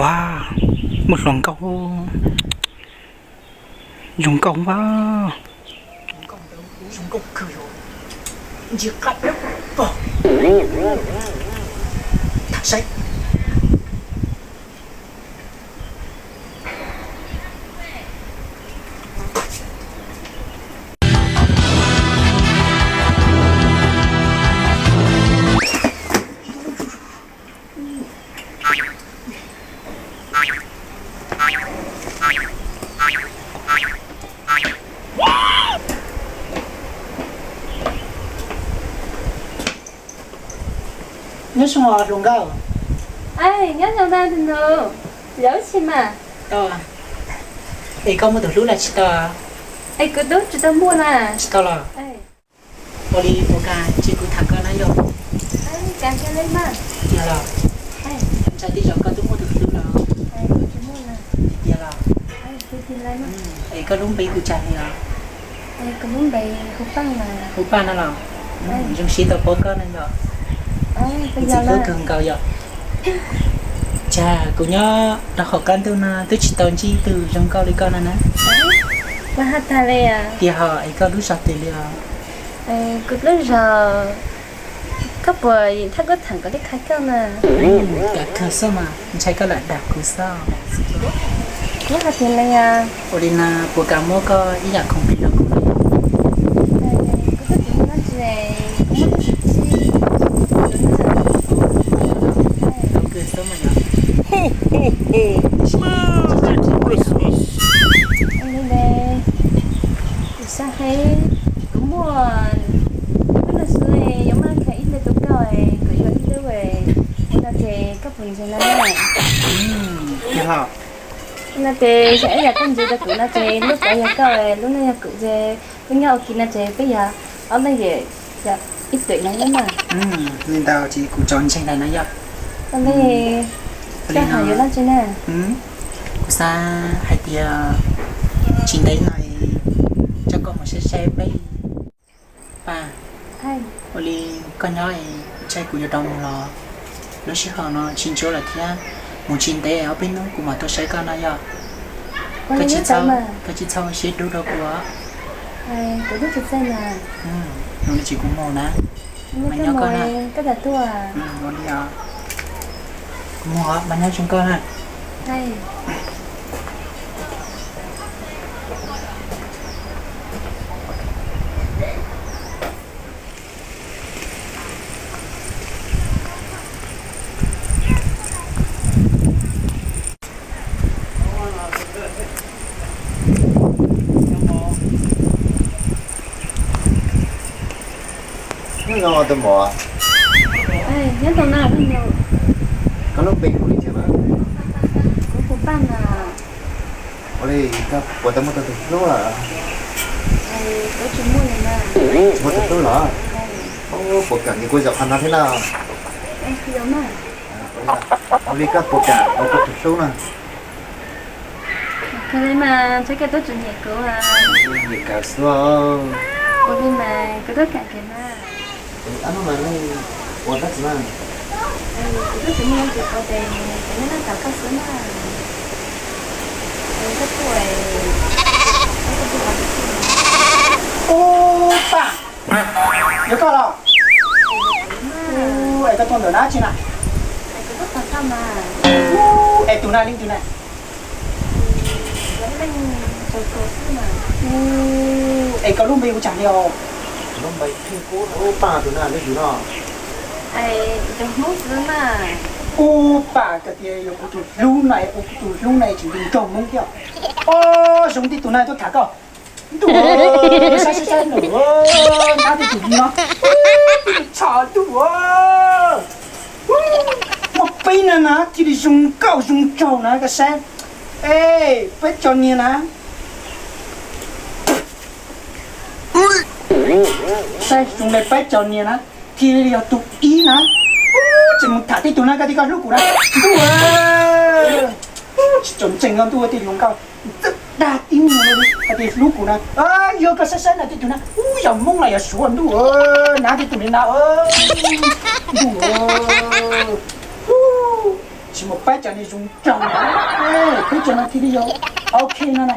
Pab, muaj hluas nkauj, zoo nkauj vaj. Zoo nkauj kawg, ntsia qab plab pog. Tham saib. Nyob zoo hluas nkauj. Nyob zoo ntag tus nus, yog ua tsi mas? Tau. Es koj muaj tus hlub los tsis tau? Es kuv twb tsis tau muaj na. Tsis tau los? Ua li puas kam cia kuv tham koj na yog? Tiag los? Ntshai tej zaum koj twb muaj tus hlub los? Tiag los? Es koj lub npe hu cas li os? Hu Paj no los? Zoo siab tau paub koj na yog. Kuv txiv hlub kawg nkaus yom. Cas kuv nyob rau hauv qab ntuj no twb tsis tau ntsib tus zoo nkauj li koj no na. Tiag hos, es koj lub zos twg li os? Kuv lub zos, koj puas thab koj tham kom li qhia koj na. Kav kawg xwb mas, ntshai koj lam dag kuv xwb. Kuv hais tias li, ua li no puas kam muab koj ib yam khoom plig rau kuv? Li ntawd, kuv xav hais, kuv muaj lub no xwb, yuav muab khaws ib nte rau koj, kuv yuav ib lub, ua no ces koj puas ntseeg no na? No ces yog ib yam koj ntseeg rau kuv no ces lub tod yog koj, lub no yog kuv ces peb nyob ua ke no ces peb yog ob leeg yawm ib twm no na. Li ntawd ces kuv tso ntseeg lawm no yog. Ua li, koj hais yuav dab tsi na? Kuv xav hais tias tsis ntev no coj koj mus saib saib peb. Paj, ua li koj nyob es ntshai kuv yuav rov mus los, lub sij hawm no tsis ntsuav lawm thiab, mus tsis ntev ob peb hnub kuv mam tuaj saib koj no yog. Koj tsis txhob ua siab dub rau kuv os. Kuv twb tsis txawj na. Ua li ces kuv mus na. Mas nyob koj na. Ua li os. Kuv mus os, mas nyob zoo koj na. Nyob zoo tus muam. Nyob zoo na. Koj lub npe hu li cas na? Kuv hu Paj na. Ua li koj puas tau muaj tus hlub lawm? Tsis muaj tus hlub lawm? Puas kam kuv zaum qhov no thiab na? Ua li koj puas kam ua kuv tus hlub na? Kawg li mas, ntshe koj twb tsis nyiam kuv. Nyiam kawg xwb. Ua li mas kuv twb kam kawg na. Ob hnub mas nej ua dab tsi na? Kuv twb tsis muaj dab tsi ua ces kuv nyob noj tom koj xwb na. Koj tuaj, Ub, Paj, yog koj los? Ub, es koj tuaj ntawm dab tsi na? Ub, es tus na leej twg na? Ub, es koj lub npe hu cas li os? Lub npe Paj tus na, leej twg no? Ub, Paj, koj tias yog kuv tus hlub na, ua kuv tus hlub na tseem nco nco Hmoob thiab. Ob, zoo li tus na tuaj tham koj. Ntuj, saib saib saib ntuj, nab tej tus no, tib tug tsho ntuj. Muaj peb na na thiaj li zoo nkauj zoo nraug na koj saib. Es peb cov niag na, saib zoo li peb cov niag na thiaj li yog tus ib na. Tseem mus tham tej tus na koj tias koj hlub kuv na. Ntuj, tsis tseem ntseeg no ntuj, tej hluas nkauj txawj dag tib mus hais tias hlub kuv na. Yog koj saib saib na tej tus na, ub, yog Hmoob los yog Suav ntuj, nab tej tus li na. Ntuj, tsis Mus pab cov niag zoo nraug, peb cov no thiaj li yuav ok no na.